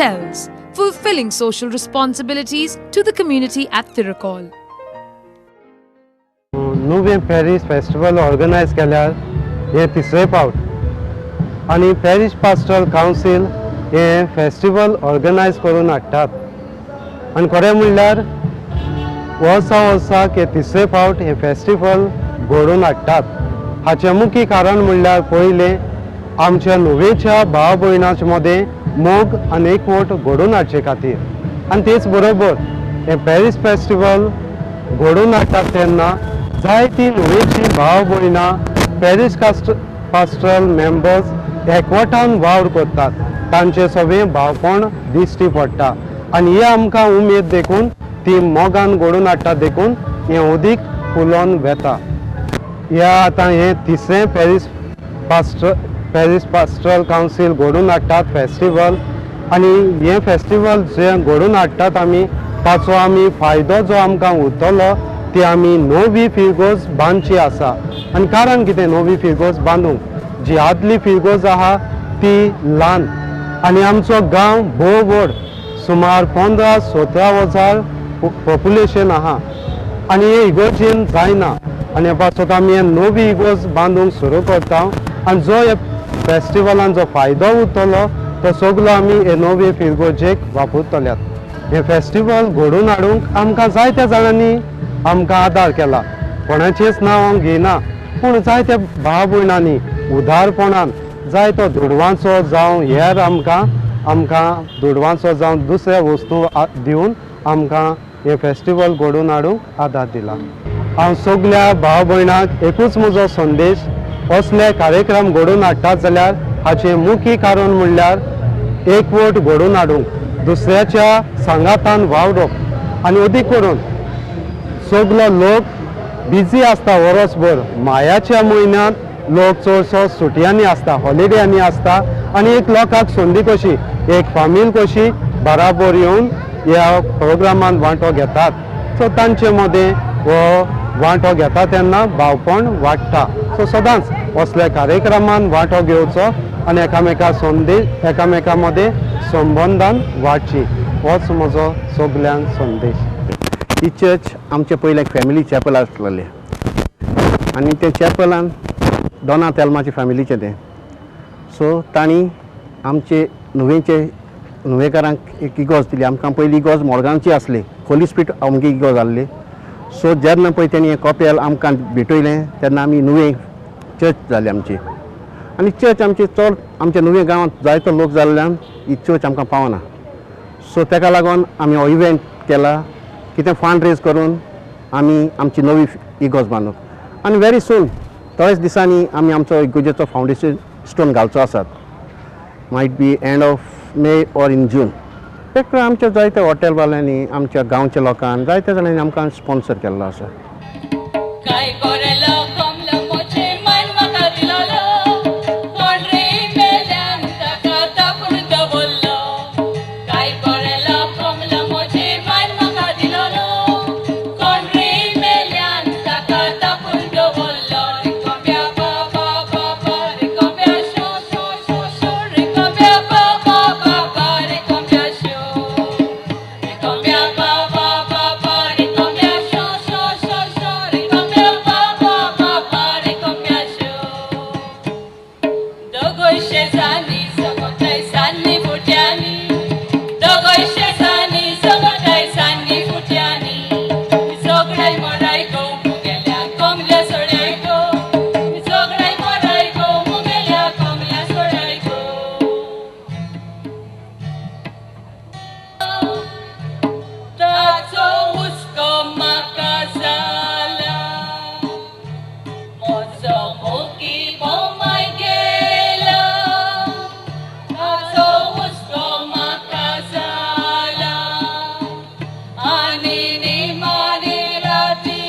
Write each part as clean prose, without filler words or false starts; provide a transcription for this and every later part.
hotels, fulfilling social responsibilities to the community at Tiracol. Nuvem parish festival organise केल्यार हे तिसरे फावट आनी पॅरीश पास्टरल कावन्सील हे फेस्टिवल ऑर्गनायज करून हाडटात आनी खरें म्हणल्यार वर्सा वर्साक हे तिसरे फावट हे फेस्टिवल घडोवन हाडटात. हाचें मुख्य कारण म्हणल्यार पयलें आमच्या नुवेच्या भाव भयणाच्या मदें मोग आनी एकवट घडोवन हाडचे खातीर आनी तेच बरोबर हे पॅरीस फेस्टिवल घडोवन हाडटात तेन्ना जायती नुवेची भाव भयणां पॅरीस पास्टरल मेंबर्स एकवटान वावर करतात, तांचे सगळें भावपण दिश्टी पडटा आनी हे आमकां उमेद देखून ती मोगान घडोवन हाडटा देखून हें अदीक फुलोवन वेता. ह्या आतां हें तिसरें पॅरीस पास्टरल कावन्सील घडोवन हाडटात फेस्टिवल आनी हें फेस्टिवल जें घडोवन हाडटात आमी ताचो आमी फायदो जो आमकां उरतलो ती आमी नवी फिरगोज बांदची आसा. आनी कारण कितें नवी फिरगोज बांदूंक, जी आदली फिरगोज आहा ती ल्हान आनी आमचो गांव भोव व्हड, सुमार 15-17 हजार पॉप्युलेशन आहा आनी हे इगोर्जीन जायना आनी हे पासत आमी हे नवी इगोर्ज बांदूंक सुरू करता आनी जो हे फेस्टिवलान जो फायदो उरतलो तो सगलो आमी हे नवी फिरगोजेक वापरतल्यात. हें फेस्टिवल घडोवन हाडूंक आमकां जायत्या जाणांनी आमकां आदार केला, कोणाचेंच नांव हांव घेयना पूण जायत्या भाव भयणांनी उदारपणान जायतो दुडवांचो जावं हेर आमकां आमकां दुडवांचो जावं दुसऱ्या वस्तू दिवन आमकां हें फेस्टिवल घडोवन हाडूंक आदार दिला. हांव सगल्या भाव भयणांक एकूच म्हजो संदेश, असले कार्यक्रम घडोवन हाडटात जाल्यार हाचें मुख्य कारण म्हणल्यार एकवट घडोवन हाडूंक, दुसऱ्याच्या सांगातान वावरप आनी अदीक करून सगलो लोक बिजी आसता वरसभर, मायाच्या म्हयन्यांत लोक चडसो सुटयांनी आसता, हॉलिडेयांनी आसता आनी एक लोकांक संदी कशी एक फामील कशी बराबर येवन ह्या प्रोग्रामान वांटो घेतात. सो तांचे मदें हो वांटो घेता तेन्ना भावपण वाडटा. सो सदांच असल्या कार्यक्रमान वांटो घेवचो आनी एकामेका संदेश एकामेका मदें संबंदान वाडची, होच म्हजो सगल्यांक संदेश. ही चर्च आमचे पयलें फॅमिली चॅपल आसलेलें आनी ते चॅपलान डोना तेल्माचे फॅमिलीचें तें, सो तांणी आमचे नुवेंचे नुवेकारांक एक इगोर्ज दिली. आमकां पयली इगोर्ज मडगांवची आसली, होली स्पिरिट आमगे इगोर्ज आहली. सो जेन्ना पळय तेणी हें कपेल आमकां भेटयलें तेन्ना आमी नुवें चर्च जाली आमची आनी चर्च आमची चड आमच्या नुवें गांवांत जायतो लोक जाल्ल्यान ही चर्च आमकां पावना. सो तेका लागून आमी हो इव्हेंट केला कितें फंड रेज करून आमी आमची नवी इगोर्ज बांदूंक आनी व्हेरी सून थोड्याच दिसांनी आमी आमचो इगोर्जेचो फावंडेशन स्टोन घालचो आसात, might be end of May or in June. ताका आमच्या जायत्या हॉटेलवाल्यांनी आमच्या गांवच्या लोकांक जायत्या जाणांनी आमकां स्पॉन्सर केल्लो आसा. Ani ni mani rati.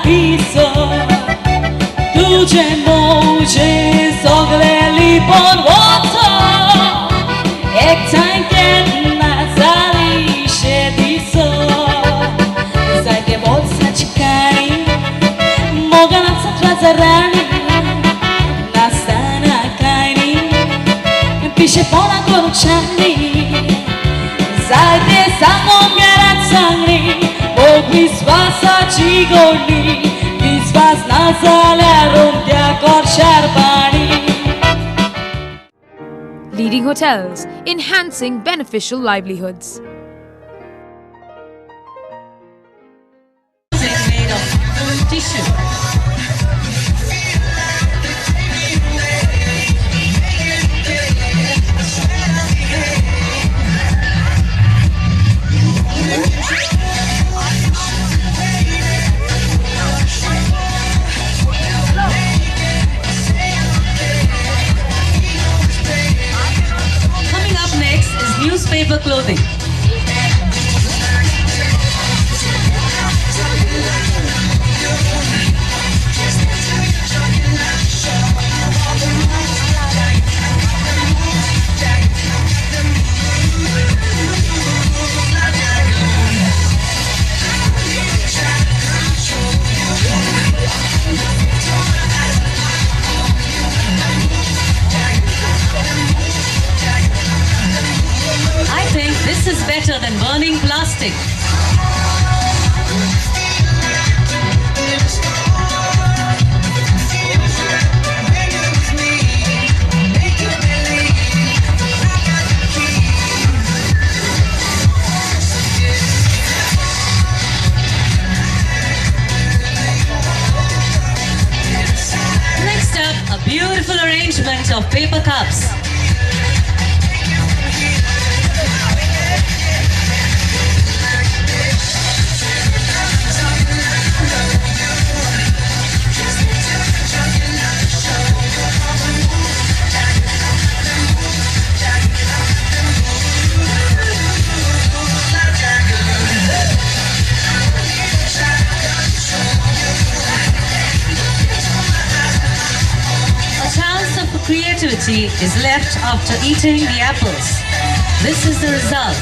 दीस तुझे मौजे सगळे लिपोन वच एकठांय केन्ना जाली शे दीस जायते वर्सांची काणी मोगान राणी नासतना कांय न्ही पिशेपणां करूंक शाणी जायते सांगोंक घरात सांगणी मोग विस्वासाची गोडणी विस्वास ना जाल्यार रोमत्या कोर्शार पाणी. Leading hotels, enhancing beneficial livelihoods. Made of tissue. Coming up next is newspaper clothing. I think this is better than burning plastic. Next up, a beautiful arrangement of paper cups. A chance of creativity is left after eating the apples. This is the result.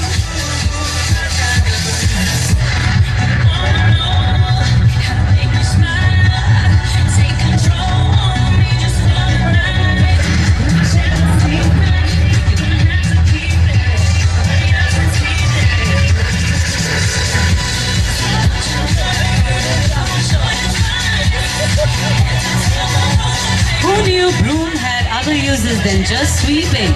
Who knew broom had other uses than just sweeping?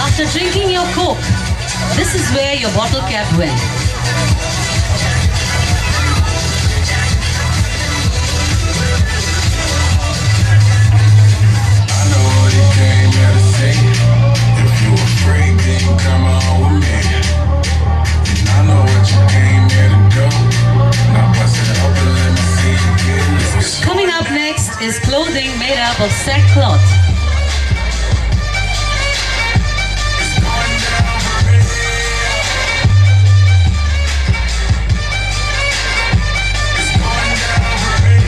After drinking your Coke, this is where your bottle cap went. I know what you came here to see. If you a freak, then you come on with me. And I know what you came here to do. Now bust it open, let me see you get loose. Coming up next is clothing made up of sackcloth. It's going down for real. It's going down for real.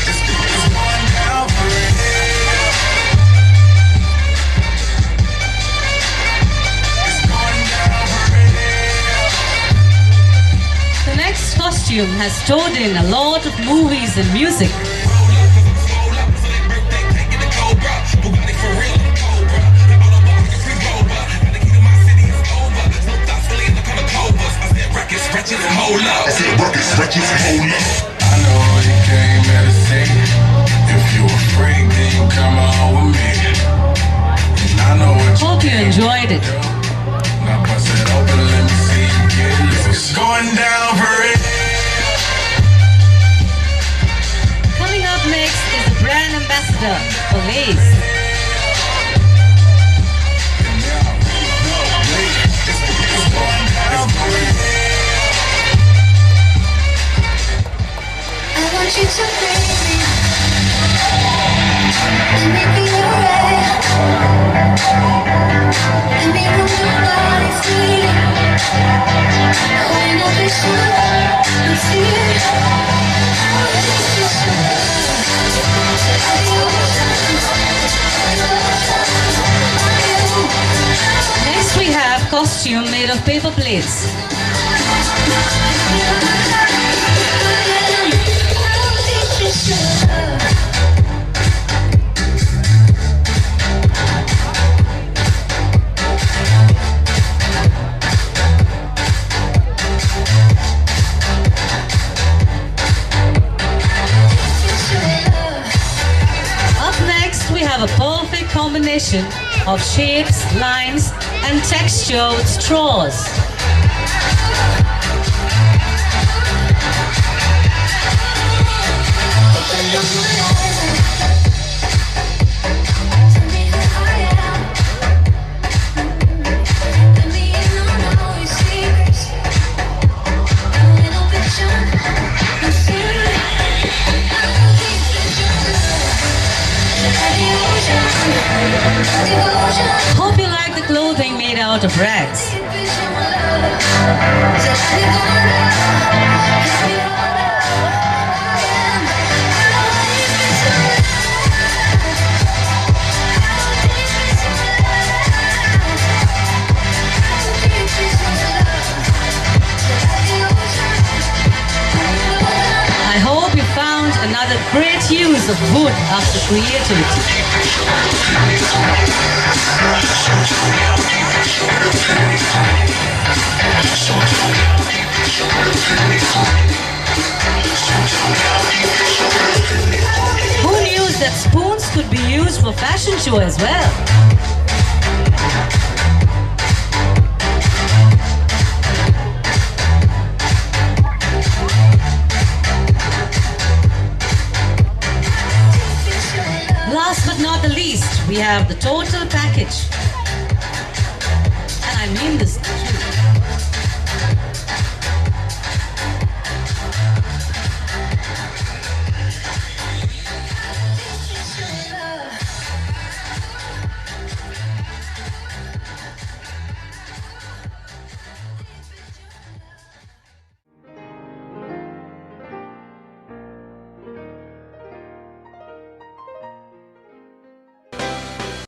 It's going down for real. It's going down for real. The next costume has stored in a lot of movies and music. I know what you came here to see. If you a freak, then you come on with me. And I know what you Hope you came enjoyed here it. to do. Now bust it open, let me see you get loose. It's going down for real. Coming up next ambassador for Lay's. I want you to break me. Let me be your ray. Let me move your body free. When I wish you and see. How deep is your love? Next we have costume made of paper plates. How deep is your love? Up next we have a perfect combination of shapes, lines and texture with straws. Tell me who I am. Let me in on all your secrets. A little picture, you see. How deep is your love? The ocean, devotion. Hope you like the clothing made out of rags. Deep is your love. Let me go now. Let me go now. I am. How deep is your love? How deep is your love? How deep is your love? The ocean. I hope you found another great use of wood after creativity. Who knew that spoons could be used for fashion show as well? Last but not the least, we have the total package. And I mean this